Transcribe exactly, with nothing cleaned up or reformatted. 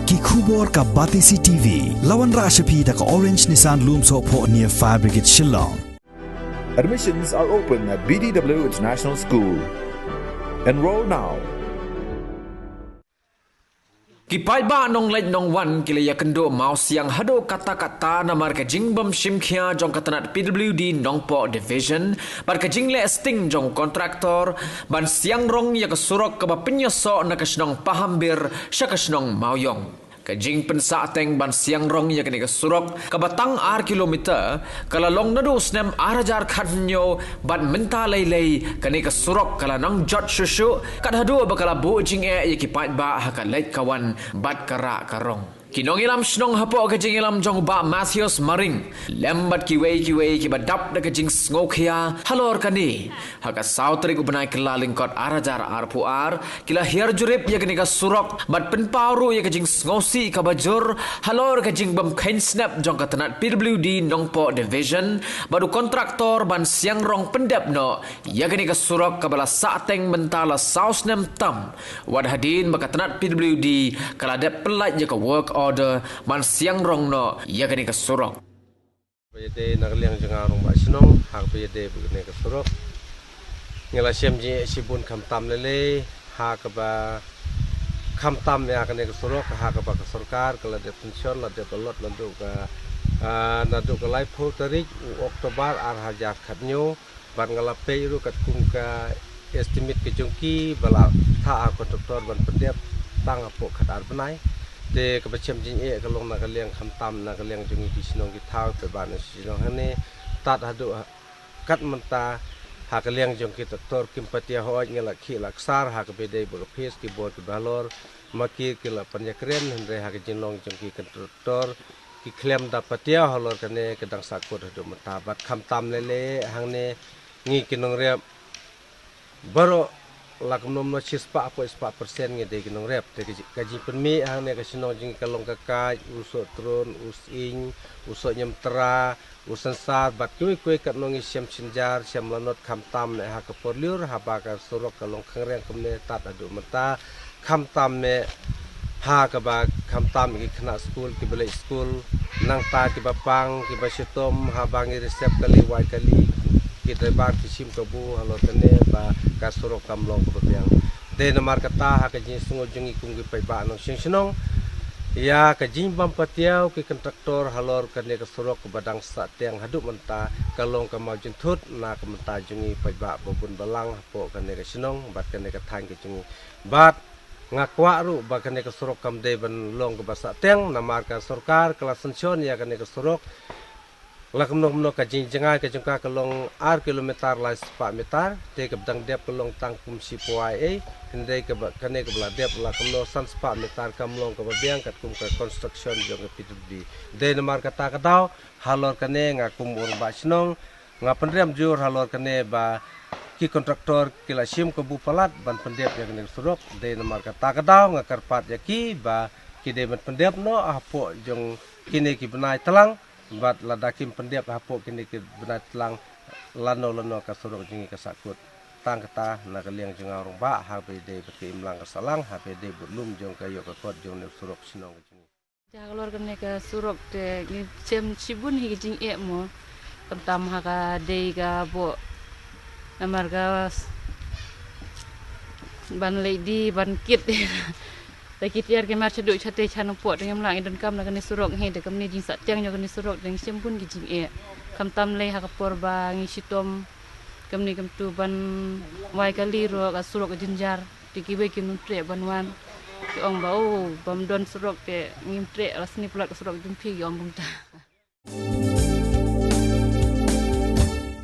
Ki khubor ka Batesi T V, la wanrah sha phi da ka Orange Nissan Lumsohphoh near Fire Brigade Shillong. Admissions are open at B D W International School. Enroll now. Ki paidbah nongleit nongwan ki la ïakynduh mawsiang haduh katta katta namar ka jingbym shimkhia jong ka tnat P W D Nongpoh Division bad ka jingleh sting jong kontraktor ban siang rong ïa ka surok kaba pynïasoh na ka shnong Pahambir sha ka shnong Mawiong. Ka jingpynsahteng ban siang rong ïa kane ka surok kaba tang ar kilometer ka la long naduh u snem ar hajar khathynñiew bad mynta lei lei kane ka surok ka la nang jot shuh shuh kat haduh ba ka la buh jingeh ïa ki paidbah ha ka leit ka wan bad ka rah ka rong. Ki nongïalam shnong hapoh ka jingïalam jong u Bah Mathius Maring lem bad kiwei kiwei kiba dap da ka jingsngewkhia halor kane, ha ka saw tarik u bnai Kyllalyngkot ar hajar arphew ar, ki la hiar jurip ïa kane ka surok bad pynpaw ruh ïa ka jingsngewsih kaba jur halor ka jingbym kheiñ snep jong ka tnat P W D Nongpoh Division bad u kontraktor ban siang rong pyndep noh ïa kane ka surok kaba la sahteng mynta la saw snem tam. Wat hadien ba ka tnat P W D ka la dep pyllait ïa ka work order ban siang rong noh ïa kane ka surok. Ba ïadei na ka liang jong nga u rangbah shnong ha kaba ïadei bad kane ka surok. Ngi la shem jingeh shibun khamtam lei lei ha kaba khamtam ïa kane ka surok ha kaba ka sorkar ka la dep pynshon la dep allot naduh ka, ah, naduh ka laiphew tarik u October ar hajar khathynñiew. Bad nga la peit ruh katkum ka estimate ka jong ki ba la thah ha kontraktor ban pyndep tang hapoh khatar bnai. Te kaba shem jingeh ka long na ka liang khamtam na ka liang jong ngi ki shnong ki thaw peit ba na shnong hangne tad haduh ha, kat mynta ha ka liang jong ki traktor kim patia hooid ngi la khih la ksar ha kaba ïadei bad ka phase ki bor kiba halor ma ki ki la pynïakren hynrei ha ka jinglong jong ki kontraktor ki khlem da patia halor kane ka dang sahkut haduh mynta bad khamtam lei lei hangne ngi ki nongrep baroh la kumno kumno shispah hapoh shispah percent ngi dei ki nongrep. Te ka ji-, ka jingpynmih hangne ka shnong jong ngi ka long ka Kaid, u Sohtrun, u Sying, u Sohniamtra, u Synsar bad kiwei kiwei katno ngi shem Synjar shem Lanot khamtam ne ha ka por lyiur haba ka surok ka long khangreng kumne tad haduh mynta. Khamtam ne ha kaba khamtam ki khynnah skul kiba leit skul, nangta kiba pang kiba shitom haba ngi receive kali wai kali, ki driver ki shim kabu halor kane ba ka surok kam long kaba biang. Dei namar kata ha ka jingsngew jong ngi kum ki paidbah nongshong shnong ïa ka jingbym patiaw ki kontraktor halor kane ka surok kaba dang sahteng haduh mynta ka long ka mawjynthut na ka bynta jong ngi paidbah ba bun balang hapoh kane ka shnong bad kane ka thaiñ ka jong ngi. Bad nga kwah ruh ba kane ka surok kam dei ban long kaba sahteng namar ka sorkar ka la sanction ïa kane ka surok. La kumno kumno ka jingjngai ka jong ka ka long ar kilometer lai spah meter te kaba dang dep ka long tang kum shi poi ei. Hynrei kaba kane kaba la dep la kumno san spah meter kam long kaba biang katkum ka construction jong ka P W D. Dei namar kata ka daw halor kane nga kum u rangbah shnong nga pynrem jur halor kane ba ki kontraktor ki la shim kabu palat ban pyndep ïa kane ka surok. Dei namar kata ka daw nga kyrpad ïa ki ba ki dei ban pyndep noh hapoh jong kine ki bnai tlang. Bad lada kim pyndep hapoh kine ki bnai tlang lano lano ka surok jong ngi ka sahkut. Tang kata na ka liang jong nga u rangbah haba ïadei bad ka imlang ka sahlang haba ïadei bad lum jong ka ïoh ka kot jong ne surok shnong ka jong ngi. Ïa halor kane ka surok te ngi shem shibun hi ka jingeh mo. Khamtam ha ka dei ka boh namar ka s-, ban leit die ban kit. Da ki tiar ki mar shaduh shate sha Nongpoh te ngim lah ngi donkam na kane surok hi da kamne jingsahteng jong kane surok da ngi shem bun ki jingeh. Khamtam lei ha ka por ba ngi shitom kamne kamtu ban wai kali ruh ka surok ka jynjar. Te kiwei kim treh ban wan. Ki ong ba o bym don surok te ngim treh la sni palat ka surok jong phi ki ong kumta.